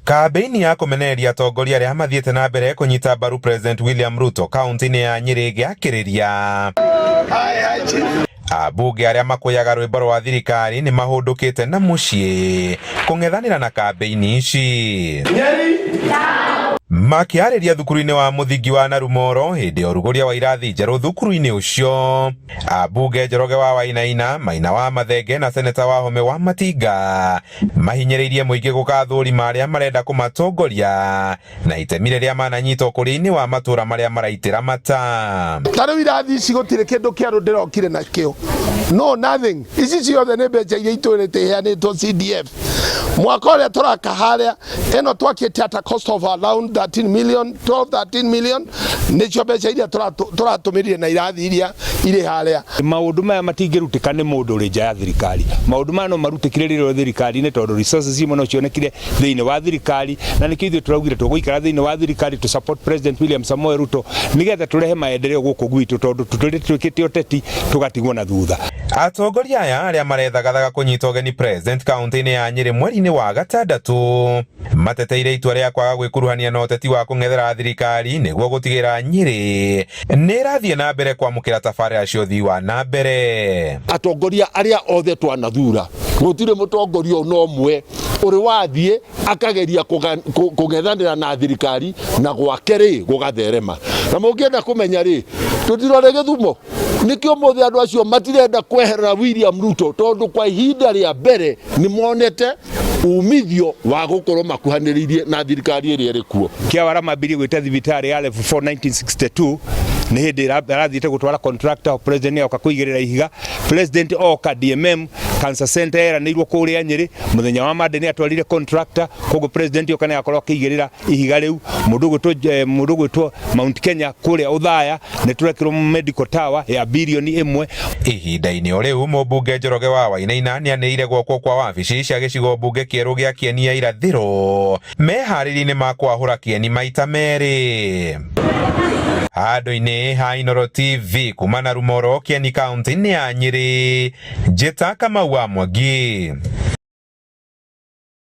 Kambĩini ya kũmenereria atongoria arĩa mathiĩte na mbere kũnyita mbaru President William Ruto kaunti-inĩ ya Nyĩrĩ ĩgĩakĩrĩria. Ambunge arĩa makũyaga rwĩmbo rwa thirikari nĩ mahũndũkĩte na mũciĩ kũng'ethanĩra na kambĩini ici. Makĩarĩria thukuru-inĩ wa mũthingi wa Narumoro hĩndĩ ya ũrugũria wa irathi njerũ thukuru-inĩ ũcio, ambunge Njoroge wa Wainaina, Maina wa Mathenge na Seneta Wahome wa Matinga mahinyĩrĩirie mũingĩ gũgathũrima arĩa marenda kũmatongoria na itemi rĩrĩa mananyita ũkũria-inĩ wa matũra marĩa maraitĩra mata. Ta rĩu irathi ici gũtirĩ kĩndũ kĩerũ ndĩrokire nakĩo, no nothing. Ici ciothe nĩ mbeca iria itũrĩte iheanĩtwo CDF mwaka ũrĩa tũraka harĩa. Ĩno twakĩte at a cost of around 13 million, 12 13 million, nĩcio mbeca iria tũratũmĩrire na irathi iria irĩ harĩa. Maũndũ maya matingĩrutĩka nĩ mũndũ ũrĩ nja ya thirikari. Maũndũ maya no marutĩkire rĩrĩa ũrĩ thirikari-inĩ, tondũ resources imwe no cionekire thĩinĩ wa thirikari, na nĩkĩo ithuĩ tũraugire tũgũikara thĩinĩ wa thirikari to support President William Samoei Ruto nĩgetha tũrehe maendeleo gũkũ gwitũ, tondũ tũtũrĩte twĩkĩte ũteti tũgatigwo na thutha. Atongoria aya arĩa marethagathaga kũnyita ũgeni President kaunti-inĩ ya Nyĩrĩ mweri-inĩ wa gatandatũ mateteire itua rĩa kwaga gwĩkuruhania na ũteti wa kũng'ethera thirikari nĩguo gũtigĩrĩra Nyĩrĩ nĩ ĩrathiĩ na mbere kwamũkĩra tabarĩra cia ũthii wa na mbere. Atongoria arĩa othe twanathura, gũtirĩ mũtongoria ona ũmwe ũrĩ wathiĩ akageria kũng'ethanĩra na thirikari na gwake rĩ gũgatherema. Na mũngĩenda kũmenya rĩ, tũtirore Gĩthumo. Nĩkĩo ũmũthĩ andũ acio matirenda kweherera William Ruto, tondũ kwa ihinda rĩa mbere nĩ monete umithio wa gũkorwo makuhanĩrĩirie na thirikari ĩrĩa ĩrĩ kuo. Kĩawara mambirie gwĩta thibitarĩ ya level 4 1962, nĩ hĩndĩ arathiĩte gũtwara contractor, president oka kũigĩrĩra ihiga. President oka, DMM Cancer Center yeranĩirwo kũrĩa Nyĩrĩ, mũthenya wa Monday nĩ atwarire contractor, koguo president oka nĩ akorwo akĩigĩrĩra ihiga rĩu. Mũndũ ũgwĩtwo Mount Kenya kũrĩa Ũthaya nĩ tũrekĩrwo medical tower ya birioni 1. Ihinda-inĩ o rĩu, mũmbunge Njoroge wa Wainaina nĩanĩrĩire gwakwo kwa wabici cia gĩcigo mbunge kĩerũ gĩa Kĩeni ya Irathĩro meharĩria-inĩ ma kwahũra Kĩeni maita merĩ. Handũ-inĩ ha Inooro TV kuma Narumoro, Kĩeni, kaunti-inĩ ya Nyĩrĩ, njĩta Kamau wa Mwangi.